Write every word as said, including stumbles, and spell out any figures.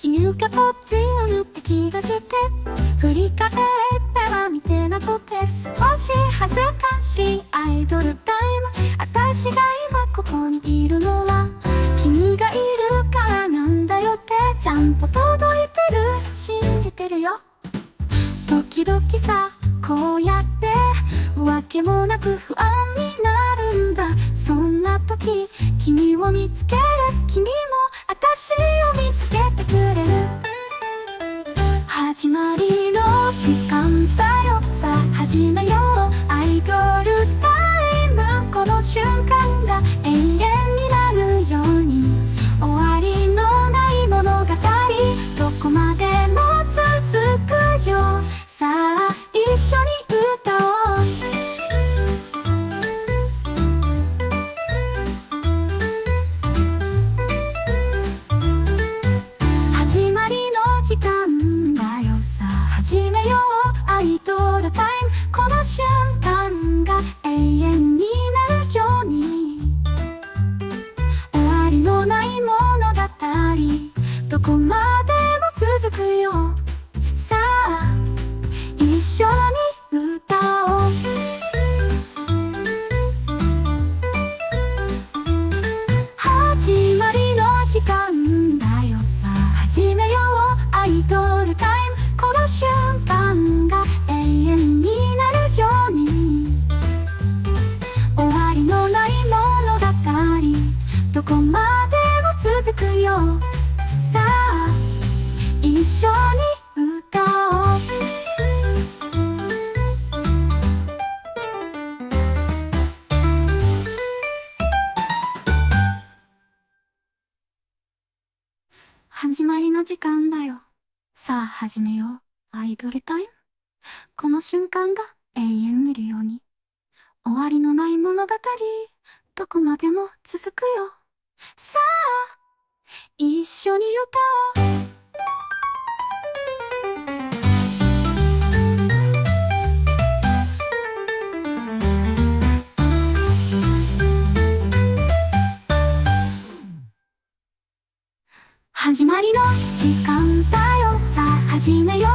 君がこっちを見て気がして、振り返ったら見てなくて、少し恥ずかしいアイドルタイム。私が今ここにいるのは、君がいるからなんだよって、ちゃんと届いてる、信じてるよ。時々さ、こうやってわけもなく不安になるんだ。そんな時、君を見つける。君も私を見つけてくれる。始まりの時間だよ。さあ始めよう。アイドルタイム。この瞬間が永遠になるように。終わりのない物語。どこまでも続くよ。さあ一緒に歌おう。始まりの時間だよ。さあ始めよう。アイドルタイム。この瞬間が永遠になるように。終わりのない物語。どこまでも続くよ。さあ一緒に歌おう。始まりの時間だよ。さあ始めよう。アイドルタイム。この瞬間が永遠になるように。終わりのない物語。どこまでも続くよ。さあ一緒に歌おう。始まりの時間だよ。さあ始めよう。アイドルタイム。この瞬間が永遠にいるように。終わりのない物語。どこまでも続くよ。さあ一緒に歌おう。始まりの時間だよ。さあ始めよ